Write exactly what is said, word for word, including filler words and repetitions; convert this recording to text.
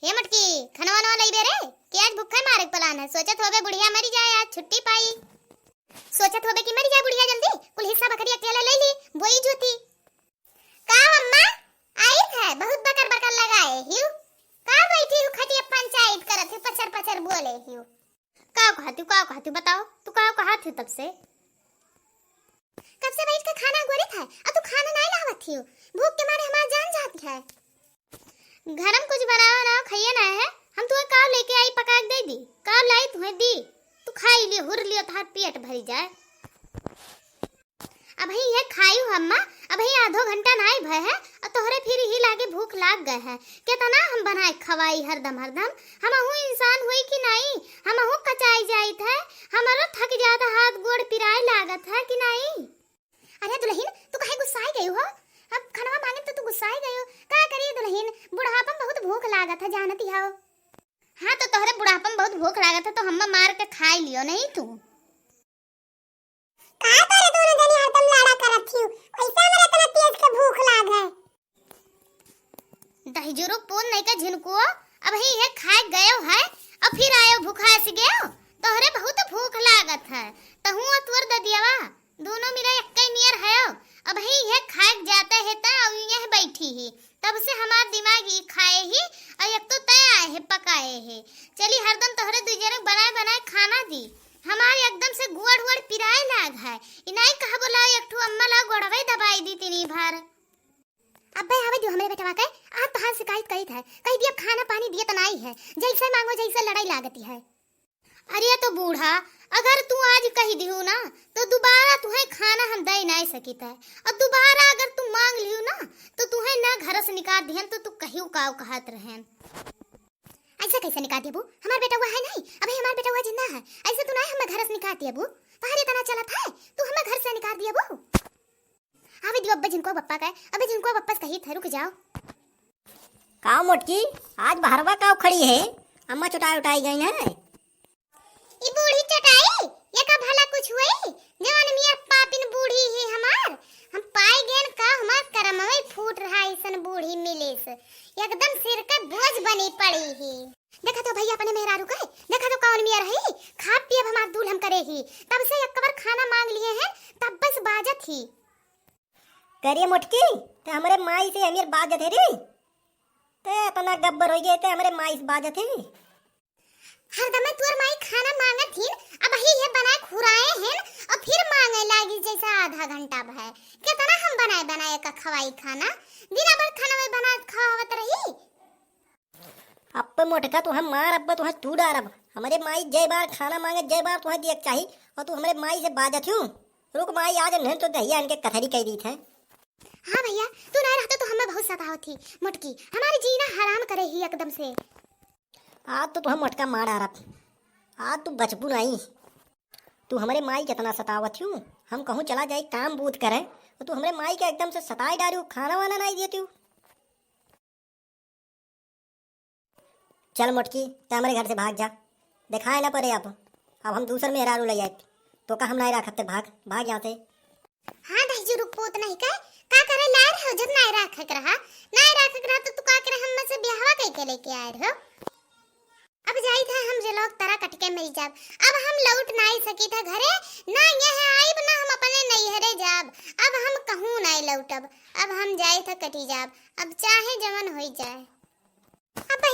हे मोटकी, खनवा नवा लइबे रे, कि आज भूखे मारे के plan है? सोचत होबे बुढ़िया मरी जाए, आज छुट्टी पाई। सोचत होबे कि मरी जाए बुढ़िया जल्दी, कुल हिस्सा बखरी अकेले ले ली, बोई जोती। का अम्मा, आई है, बहुत बकर बकर लगाए हियो। का बैठी हूँ खटिया पंचायत करत हूँ, पचर पचर बोले हियो। का कहती, का कहती, बताओ, तू का कहत है तब से? कब से बैठ के खाना गोरे था, अब तू खाना नहीं लावत हियो, भूख के मारे हमार जान जाती है। घर में कुछ बनावा ना, खाइए ना है, हम तुम्हें का लेके आई, पका के दे दी, का लाई तुम्हें दी, तू खाई लियो, हुर लियो, तोहार पेट भरी जाए। अबही ये खायू हम्मा, अबही आधो घंटा नाई भय है, और तोहरे फिर ही लागे भूख लाग गए है। केतना हम बनाए खवाई हरदम हरदम, हमहू इंसान हुई कि नाई, हमहू कचाई जाइत है, हमरो थक जात हाथ गोड़ पिराए लागत है कि नाई। अरे दुल्हन, तू काहे गुस्साई गई हो? अब खनवा मांगे तो तू गुस्साई गई हो। का करी दुल्हन, बुढ़ापा में बहुत भूख लागत है, जानती हो। हाँ, तो तोहरे बुढ़ापा में बहुत भूख लागत है, तो हम्मा मार के खाई लियो नहीं तू। का तोरे दोनों जनी हरदम लड़ा करत हियो? कैसे हमरा इतना तेज के भूख लाग है? दहिजुरुक पूत नहीं का झिनकुओ, अबही ये खाए गयो है, अब फिर आयो भूखा से गयो। तोहरे बहुत भूख लागत है, तहू और तोर ददियावा, दोनों मिला एक्के नियर हयो। अबही ये खाए जाते है त अउ ये बैठी ही, तब से हमार दिमाग ई खाए ही, और एक तो तय आए है, पकाए है। चली हरदम तोहरे दुई जने बनाए बनाए खाना दी। हमार एकदम से गोड़ वोड़ पिराए लाग है। इनाई कहा बोला एक ठो अम्मा ला गोड़वे दबाई दी तीनी भर। अब्बे आवे दियो हमरे बेटवा के, आज तोहार शिकायत करीत है। कह दिया खाना पानी दिए त नाई है, जैसे मांगो जैसे लड़ाई लागती है। अरे तो बूढ़ा, अगर तू आज कह दिहू ना, तो दोबारा तुहे खाना हम दे नाई सकित है। और दोबारा अगर तू मांग लिहू ना, तो तुहे ना घर से निकाल दिहन, तो तू कहियो काव कहत रहन। ऐसा कैसे निकाल देबू? हमार बेटवा है नहीं, अबे हमार बेटवा जिंदा है, ऐसे तू नहीं हमें घर से निकाल देबू। तोहरे तना चलत है, तू हमें घर से निकाल देबू। आवे दियो अब्बे जिनको बप्पा का, अबे जिनको बप्पा से कही थे, रुक जाओ। काव मोटकी, आज बहरवा काव खड़ी है? अम्मा चुटाई उटाई गई है। ई बूढ़ी चुटाई, ये का भला कुछ हुई? जवन मियाँ पापिन बूढ़ी है हमार, हम पाई गेन का हमार करमवे फूट रहा ऐसन बूढ़ी मिलिस। एकदम सिर के बोझ बनी पड़ी ही। देखा तो भैया अपने मेहरारू के, देखा तो कौन मियर है, खा पियब हमार दूल्हम करे ही, तब से एक बार खाना मांग लिए हैं, तब बस बाजत ही। करे मोटकी, ते हमरे माई से अमीर बाजत है रे। ते इतना गब्बर हो गए, ते हमरे माई से बाजत है। हरदम तोर माई खाना मांगत हिन, अबही ये बनाए खुराए हिन, और फिर मांगे लागी जैसे आधा घंटा भय। कितना हम बनाए बनाए का खवाई खाना, दिन भर खाना में बना खवावत रही। अब्बे मोटका, तुहे मार, अब्बे तुहे तू डारब। हमरे माई जय बार खाना मांगे, जय बार तुहे दिए के चाही, और तू हमरे माई से बाजत हूँ। रुक माई, आज नहीं तो दहिया इनके कथरी कह दी थे। हाँ भैया, तू ना रहता तो हमें बहुत सतावत थी मोटकी, हमारे जीना हराम करे ही एकदम से। आज तो तुहे मोटका मार डारब, आज तू बचबू नहीं। तू हमरे माई कितना सतावत हूँ, हम कहूँ चला जाए काम बूत करे, तो तू हमरे माई के एकदम से सताए डारू, खाना वाना नहीं देती हूँ। चल मोटकी, ते हमरे घर से भाग जा, दिखाए ना पड़े अब। अब हम दूसर मेहरारू ले आए, तो का हम नहीं रखते, भाग, भाग यहाँ से। हाँ दहिजू रुक पूत नहीं के, का करे लाए रहो जब नहीं रखे के रहा, नहीं रखे के रहा तो तू का करे हम से ब्याहवा कह के लेके आए रहो। अब जाई था हम जे लोग तरा कट के मरी जाब, अब हम लौट नहीं सकी था घरे, ना यहाँ आइब ना हम अपने नैहरे जाब, अब हम कहूँ नहीं लौटब, अब हम जाई था कटी जाब, अब चाहे जवन होई जाए। अबे